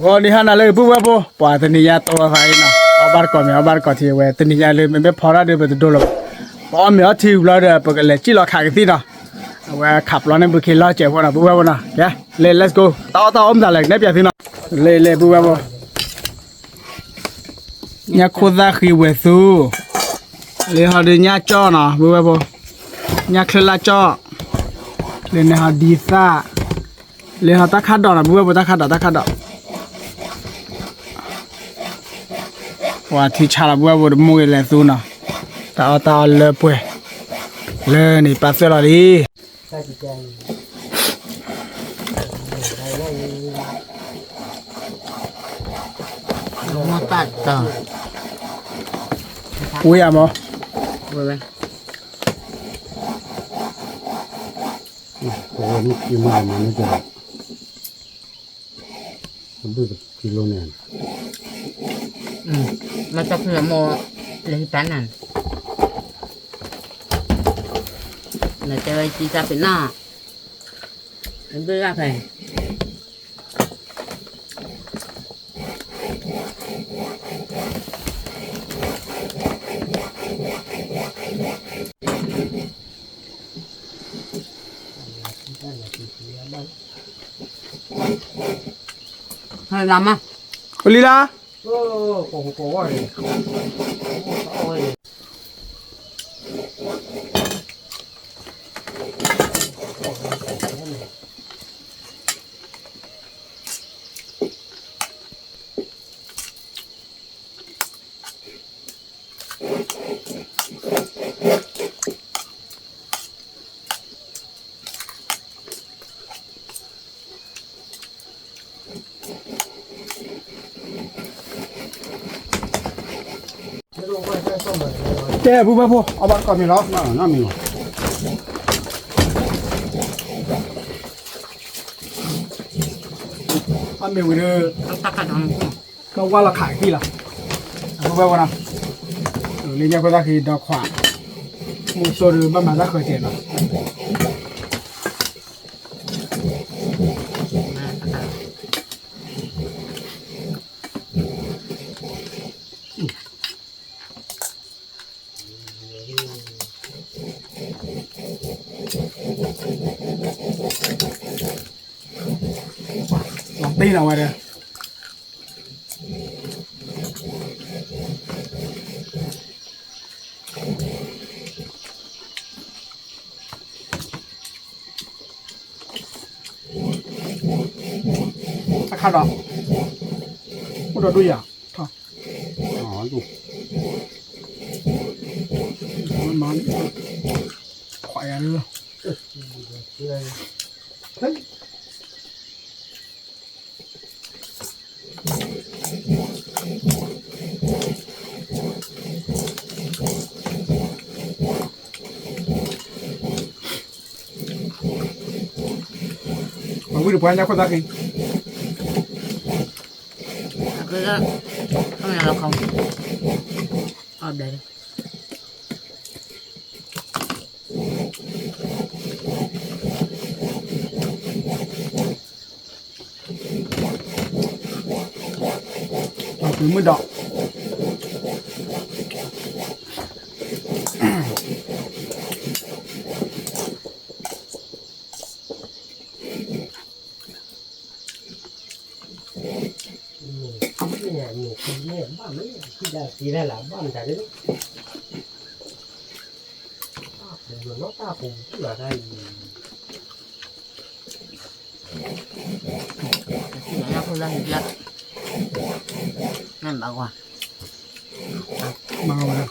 ဂီၤနံၤဟါနၤလၢပုၢ်ဝဲၢ်ဖိ ပှၤတနံၤညါတီသးအံၤနီၤ အီၣ်ဘၣ်တကိးမ့ၤ အီၣ်ဘၣ်တကိးထံဝဲ တနံၤညါလၢမ့မ့ၢ်ဖီတၢ်ဒီးပတဒိလီၤဘၣ် ပအီၣ်မ့ၤအီထံဝံၤလီၤဒီး ပကလဲၤစံၣ်လီၤခးကသံၣ်နီၤ အဝဲခးပျီန့ၢ်ဘုခ့လီၤစဲးဖိနီၤ ပုၢ်ဝဲၢ်ဖိနီၤ ကဲ လ့ let's go တၢ်အီၣ်တၢ်အီအိၣ်မတၤလဲၣ် ကနဲၣ်ပၠးသုနီၤ လ့လ့ပုၢ်ဝဲၢ်ဖိ ညၣ်ခိၣ်သၣ်ဃံဝဲၤသူ လၢဟီဒုးညၣ်ကၠီၣ်နီၤ ပုၢ်ဝဲၢ်ဖိ ညၣ်ချၢလၢ်ကၠီၣ် လၢန့ၣ်ဟီဒံသၣ် လၢဟီတၢ်ခါဒီးနီၤ ပုၢ်ဝဲၢ်ဖိ တၢ်ခါဒီး တၢ်ခါဒီး ပှၤထံဆါလီၤ ပုၢ်ဝဲၢ်ဖိ တမိၢ်ဂ့ၤလဲၤသူနီၤ တၢ်အီၣ်တၢ်အီလၢပှဲၤ လၢန့ၣ်ပာ်သၢလီၤလံ မတၢ်တၢ် ဝံၤယၤမး ဝဲဝဲ ပဝဲမ့ၢ်ကံမးမးန့ၣ်ကဲ ဘုကကံလိန့ၣ် မတၢ်ဖုလမိၢ် လၢဟံၣ်ပၢ်နၤ နတဲဝဲကံသၣ်ဖဲနၤ ဘုဂၤဖဲ ဟဲလီၤမး အိၣ်လံလၢ တဲပုၢ်ဝဲၢ်ဖိ အီၣ်ဘၣ်တကိးမ့ၤလီၤ နီၢ်မ့ၤလီၤ အီၣ်မ့ၤဝံၤဒီး ကဝၢ်လီၤခးကသံၣ်လီၤ ပုၢ်ဝဲၢ်ဖိနီၤ လၢညါဖိသၣ်ခံဒီခွး မူစိဒီးဘၣ်မၤတၢ်ဃၢၤစဲးနီၤ လီၤတံၢ်နီၤဝဲဒၣ် တၢ်ခါဒီး အိၣ်ဒီးဒိၣ်ယၤ ထီၣ် ခွးယၤလၢ ပှၤဝံၣ်တပှၢ်ညါခိၣ်သၣ်ဃံ အကလၢ ခမလီၤခီ အဘျဲၣ် ပှၤပှ့ၤမုၢ်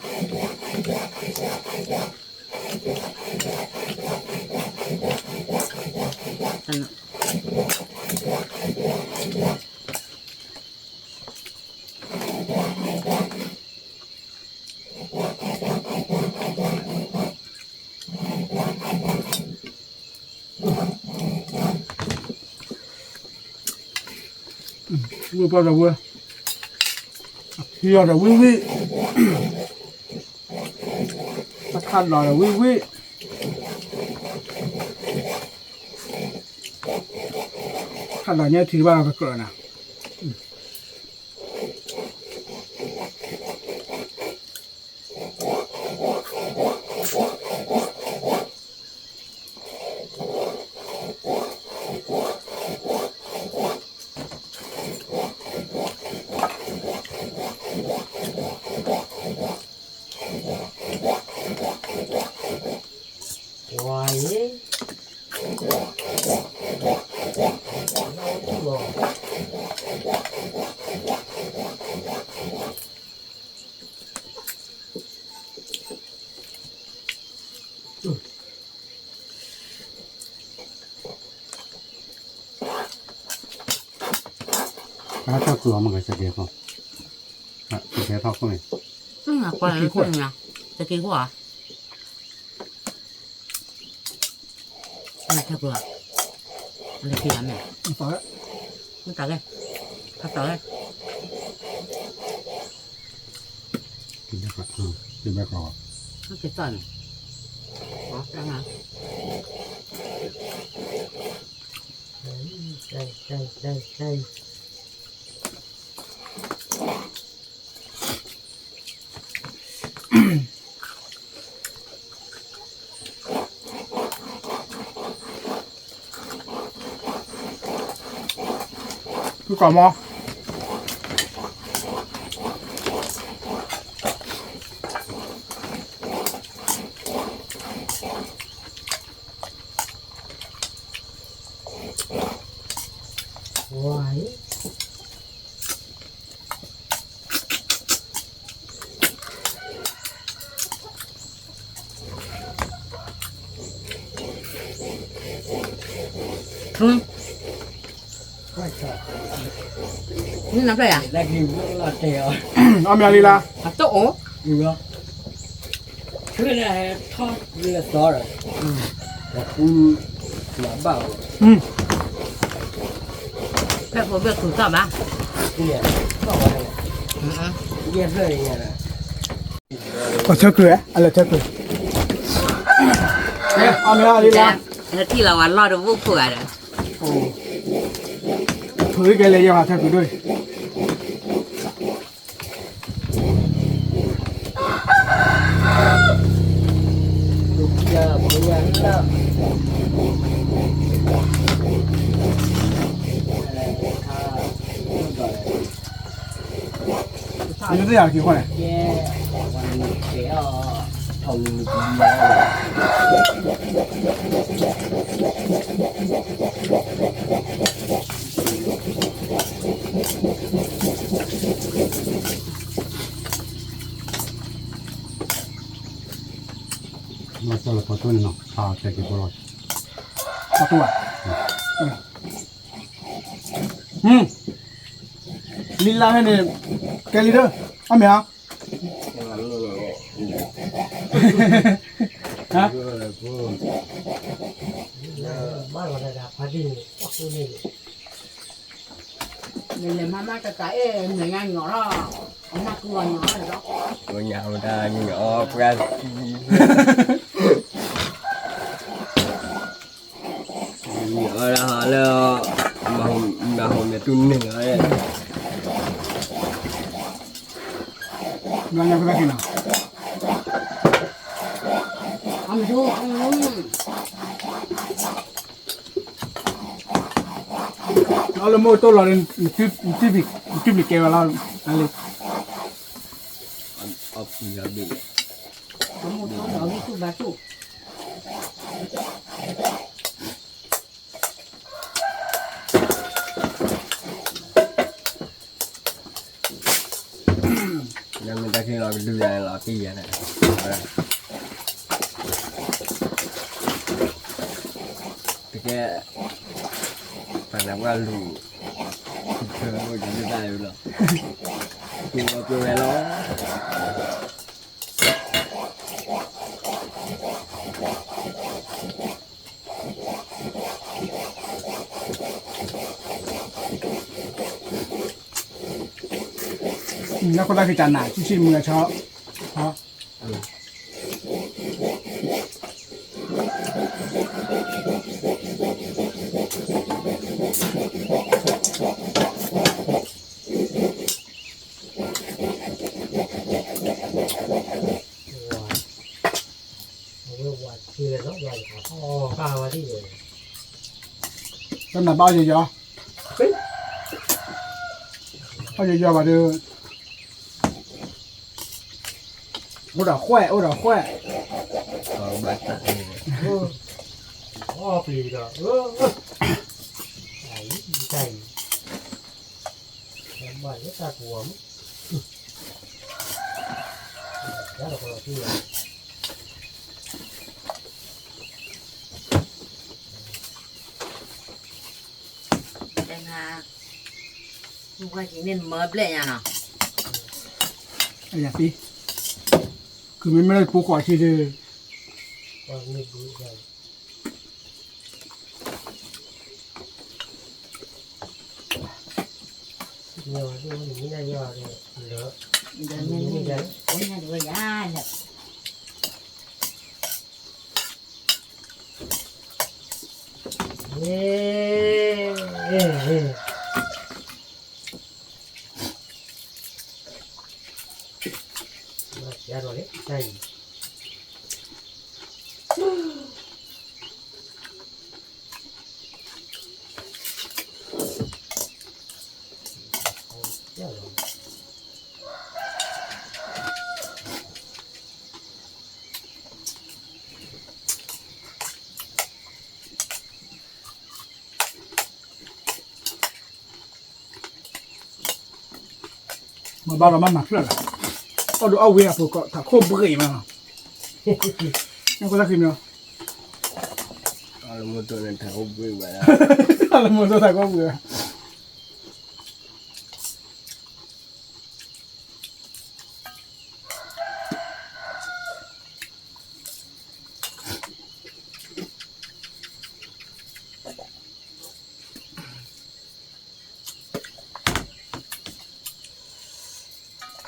ဒီး ဝံၣ်ပှၢ်ဒီးဝံၣ်, အထံအီၤဒီးဝံၣ်ဝံၣ်, အခါဒီးဝံၣ်ဝံၣ်, ခါဒီးညၣ်ထံတဘၣ်ကကြၢးနၤ. အါ ထီၣ်ကျိၤအီၤ မ့ၢ်ကစဲးကဲၤဖီ, ကစဲးထီၣ်ခိၣ်န့ၣ်, ကွၢ်လၢခိၣ်န့ၣ်, စဲးကဲၤခိၣ်ဧါ, အလၢထီၣ်ကျိၤဧါ, အလၢထီၣ်ကျိၤဧါ, မ့ၢ်တၢ်ဂ့ၢ်, ဖးတီၢ်ဂ့ၢ်, ကဘဲကီး, ကဘဲကီး, ကသီၣ်န့ၣ်, တၢ် ကကိးမီၤ, နနဖျၢၣ်ယၤ, အီၣ်မ့ၤလံလၢ်, အတိၢ်အိၣ်, ဖဲဖိဘၣ်သူၣ်ထီၣ်ဘၣ်, ပှၤထၢကွံာ်ဝဲ အလဲၤထၢကွံာ်, အီၣ်မ့ၤလံလၢ်, ထံၣ်လီၤဝဲလီၢ်တဘိၣ်ခိၣ်ဂၤဒီး, ဖုကဲလဲၤယဲၢ်ဟးထၢကွံာ်ဒိၣ်အံၤ မ့ၢ်တယၤတက့ၤဃီန့ၣ် မၤစၢၤလၢဖီတိၢ်န့ၣ်နီၤ ဖးတဲက့ၤဖိလီၤ ဖီတိၢ်ဘၣ် လံလၢ်ဖဲန့ၣ် ကဲလံဒၢ အီၣ်မ့ၤဧါ ဟါ လဲၤမၤမၤတကးအဲၣ် မဲာ်ညါညီလီၤ အနၢ်ကူအီၤညီလီၤ ညါဝဲဒၣ်ညီအီၣ်ပှၢ်သံ ညီအီၣ်ဒၣ်ဟီလၢ မၤဟူမဲာ်တူၢ်န့ၢ်လီၤ ဘျီညါပသးက့ၤနီၤ အလၢမိၢ်တိၢ်လီၤ နထံၣ်ပျံၤကဲဝဲလီၤ အလၢ အမိၢ်တိၢ်လီၤ ဝံတူၢ်ဘၣ်တူၢ် လၢမ့ၢ်တၢ်ချံလီၤကဒုယၤလီၤတံၢ်ယၤန့ၣ် တကဲ ပှၤနၢ်ပှၢ်လူၤ ထၢဝဲဒၣ်လီၤ က့ၤဝဲပှဲၤဝဲလီၤ နၢ်ခိၣ်တၢ်ခံတၢ်နၤ ဆံးဆံးမုၢ်အဆီ တၢ်နၤဘၣ်အီၣ်ယီၤယီၤ အီၣ်ယီၤယီၤဘၣ်ဒီး အိၣ်ဒီးခွဲး အိၣ်ဒီးခွဲး ဘၣ်တၢ်န့ၣ် အီၣ်ပျံၤဒီး အံၤ တၢ်အံၤ, ဘၣ်လၢတၢ်ကူအီၤမး, ယၤလီၤကလီၤထံလီၤ, တဲနၤ, မ့ၢ်ဝဲက့ၤန့ၣ်နမၢဘျဲၣ်ညါနီၤ, အယၤသ့, ခုမ့မ့ၢ်လၢပိၤဃီၤဆံးဆံး မ့ၢ်ဘၣ်ဒီးမ့ၢ်မၤဖျၢၣ်လီၤ, အီၣ်ဒိးအီၣ်ဝံၤအပူၤကီး ထးခိၣ်ဘှံးမးလီၤ, နကွၢ်သးဃံမ့ၢ်, အီၣ်လၢမိၢ်တိၢ်န့ၣ်ထးခိၣ်ဘှံးဘၣ်, အီၣ်လၢမိၢ်တိၢ်ထးခိၣ်ဘှံးဘၣ်. တၢ်အံၤ တၢ်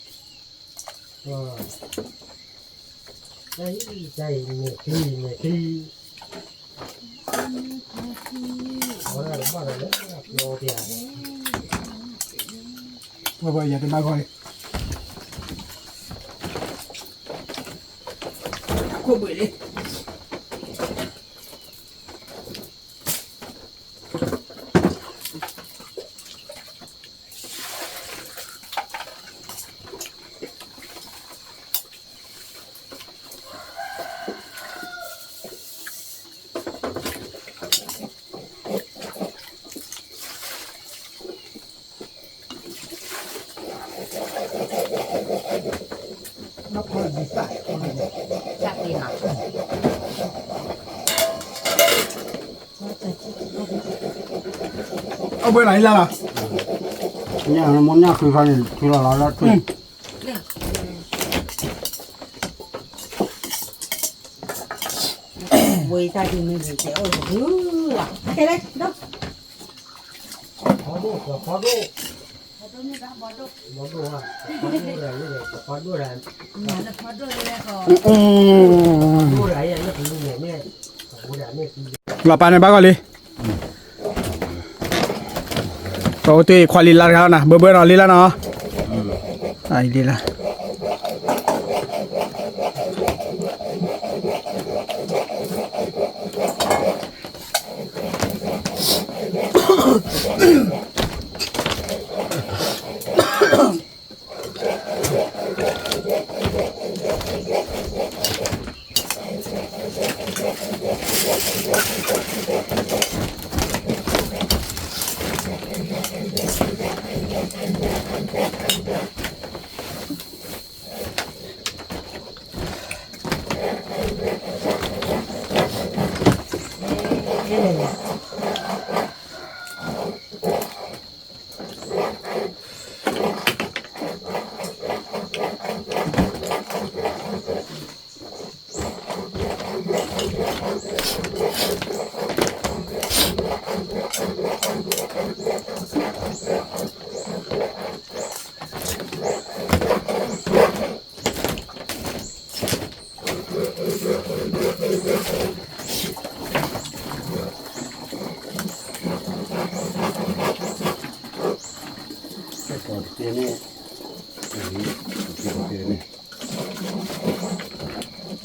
အံၤ မဲာ်ချံ မဲာ်ချံ, အဝဲဒၣ်တဘၣ်ဒီးလၢအပျီတယၤ, ဝဲပှၤယၤတဘၣ်ဂီၢ်လံ, ခိၣ်ဘှံးလံ. အဘှဲနၤဟံးလၢ်လီၤ, ညၣ်မ့ၢ်ညၣ်ဃုခါန့ၣ် ထံလီၤလီၤလၢထံ, ဝဲတၢ်ဒ်မ့ၢ်ဂ့ၤ တဲအိၣ်တဘုလီၤ, ကဲလဲၣ်ဒီး လီၤပာ်န့ၣ်ဘၣ်ဂီၢ်လံ, ပအိၣ်တ့ၢ်ခွါလံလါတခါနီၤ ဘၢဘၢနီၤလံလါနီၤ, အလံလ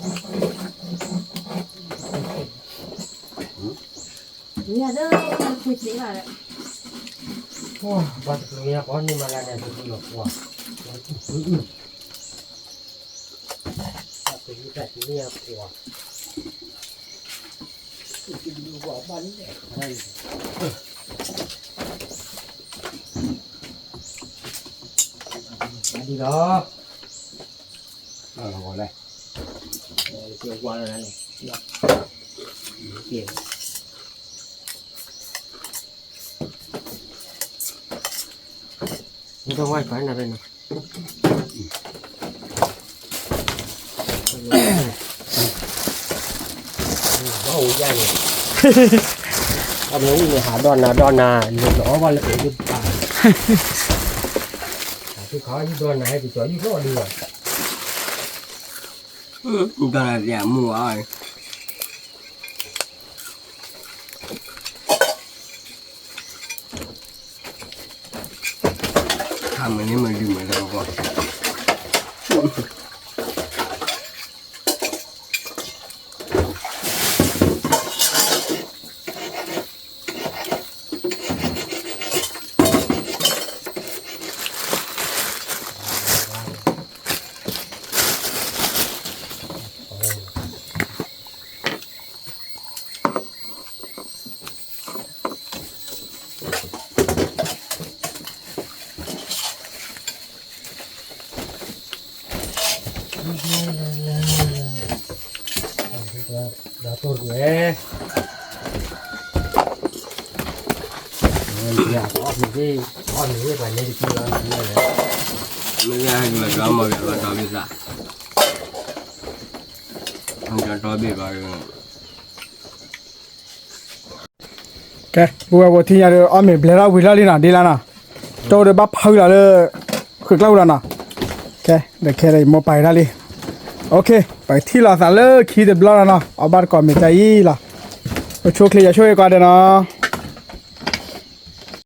ါ ဘၣ်တကျိၤညါ ပှၤန့ၢ်မၤလၢန့ၣ် တဘျီလီၤပှၤ, တၢ်ပတံၤတၢ်ပတံၤန့ၣ်ပှၤ, ဒ်လီၤ, ဝါလၢ, မ့ၢ်တဝါပာ်နၤဖဲနီၤ, အမ့ၢ်ဝံၤန့ၣ် ဟးဒီးနၤဒီးနၤ လိၣ်လီၤအီၣ်ဘၣ်လၢပှဲၤဒုးပာ်, ဟးထံခါယုၢ်ဒီးနၤ ဟဲက့ၤကၠီၤယုၢ်ထီၣ်ဒုးဘၣ်, ဒီးနၤသ့ၣ်အမူအီၤ ခါမ့ၢ်န့ၣ်မ့ၢ်ဒုးမ့ၢ်တၢ်ကီ, ဒီးတိၢ်ကွဲ, အီၣ်မ့ၤ, အီၣ်မ့ၤပှၤန့ၣ်တကံလီၤ, မ့ၢ်ယၤယွၤဒီမါဝၤဒီဘ့ၣ်သး, ဒီဘ့ၣ်ဘၣ် ကဲ ပုၢ်ဝဲၢ်ဖိထံၣ်ညါဒီး အီၣ်မ့ၤဘျဲၣ်ထီၣ်ဝံၤလီၤလံနီၤ ဒ်လၢနီၤ, တိၢ်ဒီးဘၣ်ဖုလီၤလၢ ဃုာ်ကျၢၢ်ဝံၤလီၤနီၤ, ကဲ ဒီးခဲဒီးယမိၢ်ပာ်က့ၤတၢ်လံ, ပကထံၣ်လိာ်သးလၢခံတဘျီလီၤနီၤ အီၣ်ဘၣ်တကိးမ့ၤတၢ်အံၤလီၤ, အိၣ်ဆူၣ်ချ့ ယဆိၣ်ဂ့ၤကိးဂၤဒဲးနီၤ.